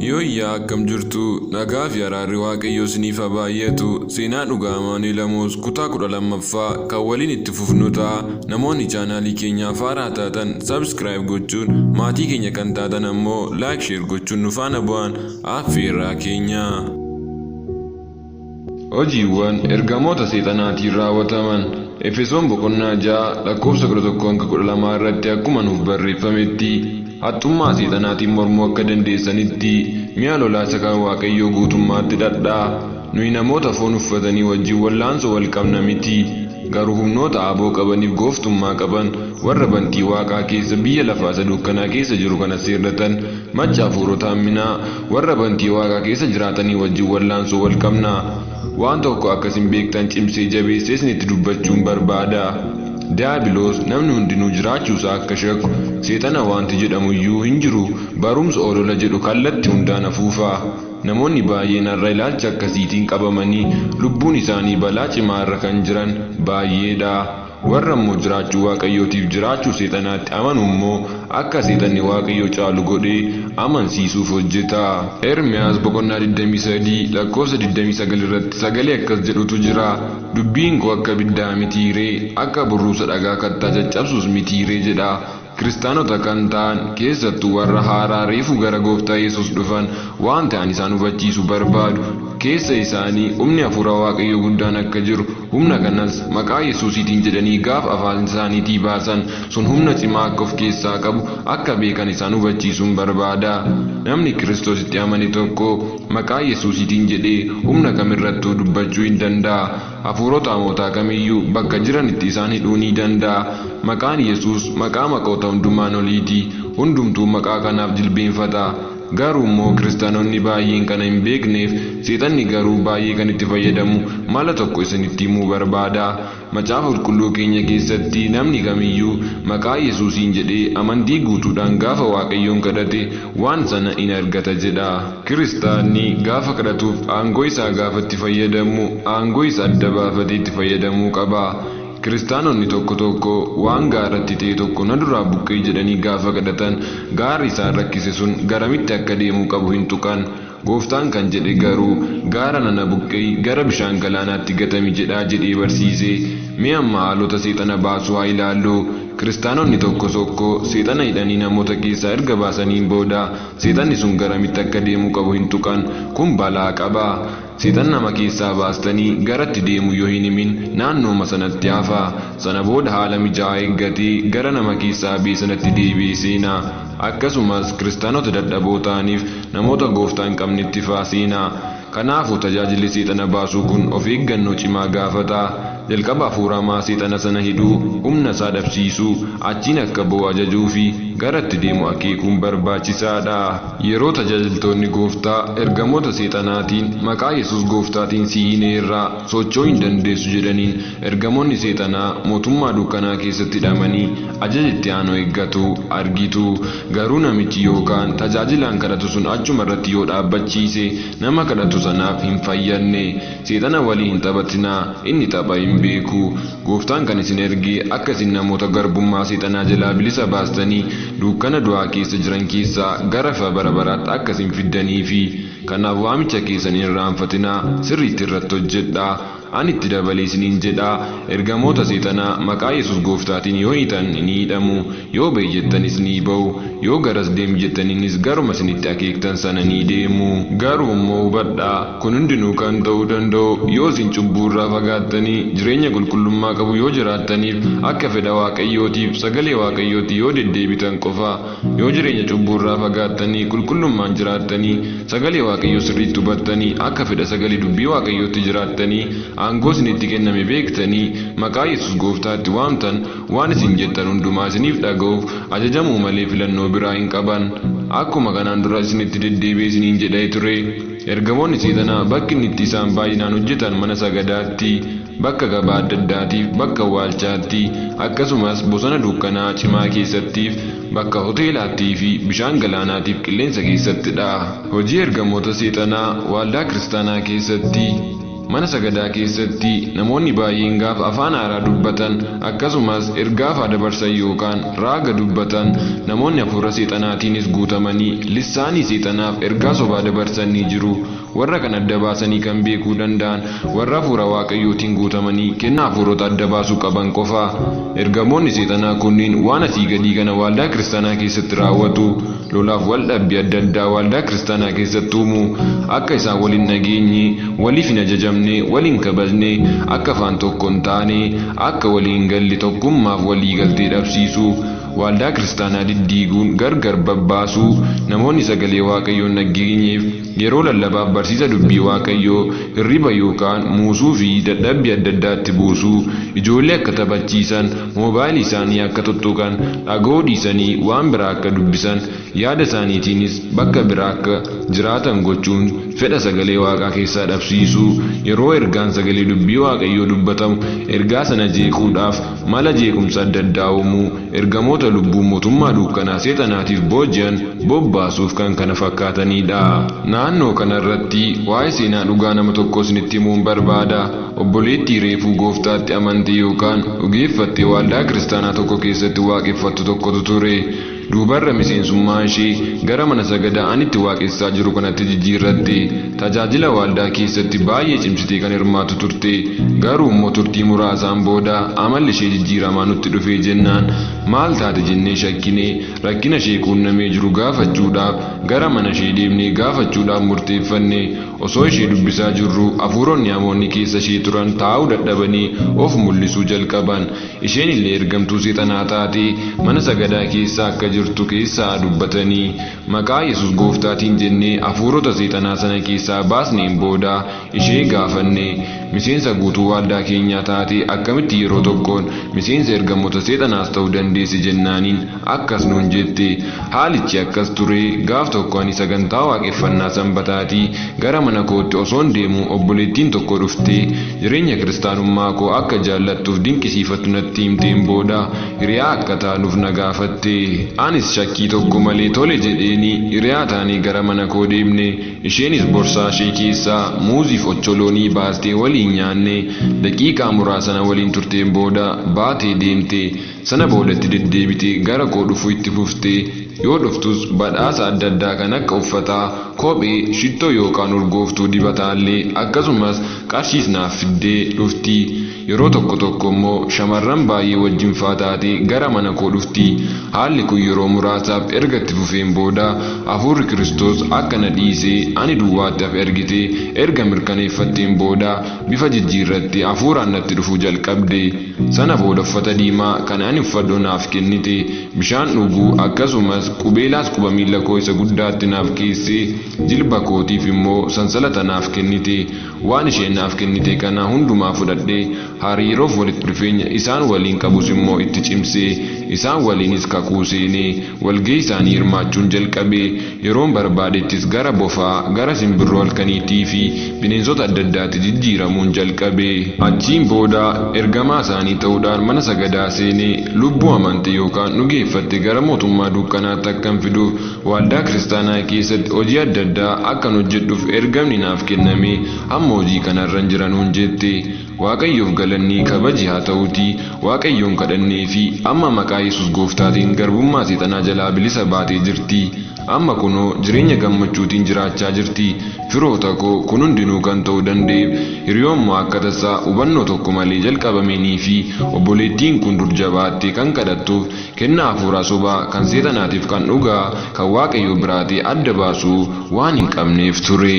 Yooyyaa, akkam jirtu? Nagaa fi araarri Waaqayyoo isiniif haa baay'atu. Seenaa dhugaa Amaanu'el Amoos kutaa 12ffaa kan waliin itti fufnu ta'a. Namoonni chaanaalii keenyaaf haaraa taatan subscribe gochuun, maatii keenya kan taatan ammoo like, share gochuun nu faana bu'aan affeerraa keenya. Hojiiwwan ergamoota seexanaatiin raawwataman Efesoon boqonnaa 6 lakkoofsa 11 hanga 12 irratti akkuma nuuf barreeffametti, haxxummaa seexanaatiin mormuu akka dandeessanitti mi'a lolaa isa kan Waaqayyoo guutummaatti hidhadhaa. Nuyi namoota foon uffatanii wajjin wallaansoo wal qabna miti, garuu humnoota aboo qabaniif gooftummaa qaban, warra bantii waaqaa keessa biyya lafaa isa dukkanaa keessa jiru kana seerratan, macca hafuurota hamminaa warra bantii waaqaa keessa jiraatanii wajjin wallaansoo wal qabna. Waan tokko akka isin beektan cimsee jabeessee isinitti dubbachuun barbaada. Diyaabiloos namni hundinuu jiraachuusaa akka shakku, seexana wanti jedhamu iyyuu hin jiru barumsa olola jedhu kallatti hundaan afuufa. Namoonni baay'een har'a ilaalcha akkasiitiin qabamanii lubbuun isaanii balaa cimaa irra kan jiran baay'eedha. Warra immoo jiraachuu Waaqayyootiif jiraachuu seexanaatti amanu immoo akka seexanni Waaqayyo caalu godhee amansiisuuf hojjeta. Ermiyaas boqonnaa 23 lakkoofsa 29 irratti sagalee akkas jedhutu jira. Dubbiin koo akka ibiddaa mitiiree, akka burruusa dhagaa kattaa caccabsuus mitiiree jedha. Kiristaanota kan ta'an, keessattuu warra haaraa reefuu gara Gooftaa Yesuus dhufan, waan ta'an isaan hubachiisuu barbaadu. Keessa isaanii humni hafuura Waaqayyoo guddaan akka jiru, humna kanas maqaa Yesuusiitiin jedhanii gaafa afaan isaaniitii baasan sun humna cimaa akka of keessaa qabu akka beekan isaan hubachiisuun barbaada. Namni Kiristoositti amane tokko maqaa Yesuusiitiin jedhee humna kamirrattuu dubbachuu hin danda'a. Hafuurota hamootaa kamiyyuu bakka jiranitti isaan hidhuu ni danda'a. Maqaan Yesuus maqaa maqoota hundumaan oliiti. Hundumtuu maqaa kanaaf jilbeenfata. Garuu immoo kiristaanonni baay'een kana hin beekneef, seexanni garuu baay'ee kan itti fayyadamu mala tokko isinitti himuu barbaada. Macaafa qulqulluu keenya keessatti namni kamiyyuu maqaa Yesuusiin jedhee amantii guutuudhaan gaafa Waaqayyoon kadhate waan sana in argata jedha. Kiristaanni gaafa kadhatuuf aangoo isaa gaafa itti fayyadamu aangoo isa adda baafatee itti fayyadamuu qaba. Kiristaanonni tokko tokko waan gaaratti ta'e tokko na duraa buqqee jedhanii gaafa kadhatan gaarri isaan rakkise sun garamitti akka deemuu qabu hin tuqan. Gooftaan kan jedhe garuu gaara nana buqqee gara bishaan galaanaatti gatami jedhaa jedhee barsiise. Mee amma haalota seexana baasuu haa ilaallu. Kiristaanonni tokko tokko seexana hidhanii namoota keessaa erga baasaniin booda seexanni sun garamitti akka deemuu qabu hin tuqan. Kun balaa qaba. Seexana nama keessaa baastanii garatti deemu yoo hin himin naannooma sanatti hafa. Sana booda haala mijaa'aa eeggatee gara nama keessaa ba'e sanatti deebi'ee seena. Akkasumas kiristaanota dadhaboo ta'aniif namoota gooftaa hin qabnetti faa seena. Kanaafuu tajaajilli seexana baasuu kun of eeggannoo cimaa gaafata. Jalqaba hafuura hamaa seexana sana hidhuu, humna isaa dhabsiisuu, achiin akka ba'u ajajuu fi garatti deemu akeekuun barbaachisaadha. Yeroo tajaajiltoonni gooftaa ergamoota seexanaatiin maqaa Yesuus gooftaatiin si hiineerraa socho'uu hin dandeessu jedhaniin, ergamoonni seexanaa mootummaa dukkanaa keessatti hidhamanii ajaja itti aanu eeggatu argitu. Garuu namichi yookaan tajaajilaan kadhatu sun achuma irratti yoo dhaabbachiise nama kadhatu sanaaf hin fayyadne. Seexana waliin hin taphatinaa, inni tapha hin beeku. Gooftaan kan isin erge akka isin namoota garbummaa seexanaa jalaa bilisa baastanii dukkana du'aa keessa jiran keessaa gara ifa bara baraatti akka isin fiddaniifi. Kanaaf waamicha keessan hin irraanfatinaa, sirriitti irratti hojjedhaa. Ani itti dabalee isiniin jedha, ergamoota seexanaa maqaa Yesuus gooftaatiin yoo hiitan ni hidhamu, yoo ba'i jettanis ni ba'u, yoo garas deemi jettaniinis garuma isinitti akeektan sana ni deemu. Garuu immoo hubadhaa, kun hundinuu kan ta'uu danda'u yoo isin cubbuu irraa fagaattanii jireenya qulqullummaa qabu yoo jiraattaniif akka fedha Waaqayyootiif sagalee Waaqayyootti yoo deddeebitan qofa. Yoo jireenya cubbuu irraa fagaattanii qulqullummaan jiraattanii sagalee Waaqayyoo sirriitti hubattanii akka fedha sagalee dubbii Waaqayyootti jiraattanii aangoo isinitti kenname beektanii maqaa Yesuus gooftaatti waamtan, waan isin jettan hundumaa isiniif dhaga'uuf ajajamuu malee filannoo biraa hin qaban. Akkuma kanaan dura isinitti deddeebi'ee isiniin jedhee ture, ergamoonni seexanaa bakki inni itti isaan baay'inaan hojjetan mana sagadaatti, bakka gabaa adda addaatiif bakka awwaalchaatti, akkasumas bosona dukkanaa cimaa keessattiif bakka hoteelaattii fi bishaan galaanaatiif qilleensa keessattidha. Hojii ergamoota seexanaa waldaa kiristaanaa keessatti. Mana sagadaa keessatti namoonni baay'een gaafa afaan haaraa dubbatan, akkasumas ergaa faa dabarsan yookaan raaga dubbatan, namoonni hafuura seexanaatiinis guutamanii lissaanii seexanaaf ergaa sobaa dabarsan ni jiru. Warra kan adda baasanii kan beekuu danda'an warra hafuura Waaqayyootiin guutamanii kennaa hafuurota adda baasuu qaban qofa. Ergamoonni seexanaa kunniin waan asii gadii kana waldaa kiristaanaa keessatti raawwatu. Lolaaf wal dhabbii adda addaa waldaa kiristaanaa keessatti uumu. Akka isaan waliin nageenye, waliif hin ajajamne, waliin kabajne, akka afaan tokko hin taane, akka waliin galle tokkummaaf walii galtee dhabsiisu. Waldaa kiristaanaa diddiiguun gargar babbaasuu. Namoonni sagalee Waaqayyoo hin dhageenyeef yeroo lallabaaf barsiisa dubbii Waaqayyoo hirriba yookaan muusuu fi dadhabbii adda addaatti buusuu. Ijoollee akka taphachiisan, moobaayilii isaanii akka tuttuqan, dhaga'uu dhiisanii waan biraa akka dubbisan, yaada isaaniitiinis bakka biraa akka jiraatan gochuun fedha sagalee Waaqaa keessaa dhabsiisuu. Yeroo ergaan sagalee dubbii Waaqayyoo dubbatamu ergaa sana jeequudhaaf mala jeequmsa adda addaa uumuu. Ergamoota lubbuu mootummaa dukkanaa seexanaatiif booji'an bobbaasuuf kan kana fakkaatanidha. Naannoo kanarratti waa'ee seenaa dhugaa nama tokko isinitti himuun barbaada. Obboleettii reefuu gooftaatti amante yookaan dhugeeffatte waldaa kiristaanaa tokko keessatti waaqeffattu tokkotu ture. Duubarra miseensummaa ishee gara mana sagadaa ani itti waaqessaa jiru kanatti jijjiirratte. Tajaajila waldaa keessatti baay'ee cimsitee kan hirmaattu turte. Garuu immoo turtii muraasaan booda amalli ishee jijjiiramaa nutti dhufee jennaan maal taate jennee shakkinee rakkina ishee quunnamee jiru gaafachuudhaaf gara mana ishee deemnee gaafachuudhaaf murteeffanne. Osoo ishee dubbisaa jirru hafuuronni hamoonni keessa ishee turan taa'uu dadhabanii of mul'isuu jalqaban. Isheen illee ergamtuu seexanaa taate mana sagadaa keessa akka jirtu keessaa dubbatanii maqaa Yesuus gooftaatiin jennee hafuurota seexanaa sana keessaa baasneen booda ishee gaafanne. Miseensa guutuu waldaa keenyaa taate akkamitti yeroo tokkoon miseensa ergamoota seexanaas ta'uu dandeesse jennaaniin akkas nuun jette. Haalichi akkas ture. Gaaf tokko ani sagantaa waaqeffannaa sanbataatii gara mana kootti osoon deemu obboleettiin tokko dhuftee jireenya kiristaanummaa koo akka jaallattuuf dinqisiifattu natti himteen booda hiriyaa akka taanuuf na gaafatte. Anis shakkii tokko malee tole jedheeni hiriyaa taanee gara mana koo deemne. Isheenis borsaa ishee keessaa muuziif ocholoonii baastee waliin nyaanne. Daqiiqaa muraasa waliin turteen booda baatee deemte. Sana boodatti deddeebitee gara koo dhufuu itti fufte. Yoo dhuftus badhaasa adda addaa kan akka uffataa, kophee, shittoo yookaan urgooftuu dibataallee akkasumas qarshiis naaf fiddee dhufti. Yeroo tokko tokko immoo shamarran baay'ee wajjin faa taatee gara mana koo dhufti. Haalli kun yeroo muraasaaf erga itti fufeen booda hafuurri Kiristoos akka na dhiisee ani duwwaatti hafe argitee erga mirkaneeffatteen booda bifa jijjiirrattee hafuuraan natti dhufuu jalqabde. Sana booda uffata diimaa kan ani uffadhu naaf kennite, bishaan dhuguu akkasumas qubeelaas quba miilla koo isa guddaatti naaf keessee jilba kootiif immoo sansalata naaf kennite. Waan isheen naaf kennite kana hundumaa fudhadhee hariiroof walitti dhufeenya isaan waliin qabus immoo itti cimsee isaan waliinis kakuu seenee walgahii isaanii hirmaachuun jalqabee. Yeroon barbaadettis gara bofaa, gara simbirroo halkaniitii fi bineensota adda addaatti jijjiiramuun jalqabee. Achiin booda ergamaa isaanii ta'uudhaan mana sagadaa seenee lubbuu amante yookaan dhugeeffatte gara mootummaa dukkanaatti akkan fiduuf waldaa kiristaanaa keessatti hojii adda addaa akkan hojjedhuuf ergamni naaf kenname amma hojii kanarran jiranuun jette. Waaqayyoof galanni kabaji haa ta'uutii Waaqayyoon kadhannee fi amma maqaa Yesuus gooftaatiin garbummaa seexanaa jalaa bilisa baatee jirti. Amma kunoo jireenya gammachuutiin jiraachaa jirti. Firoota koo kun hundinuu kan ta'uu danda'eef hiriyoommoo akka tasaa hubannoo tokko malee jalqabameenii fi obboleettiin kun dur jabaattee kan kadhattuuf kennaa hafuuraa sobaa kan seexanaatiif kan dhugaa kan Waaqayyoo biraatee adda baasuu waan hin qabneef ture.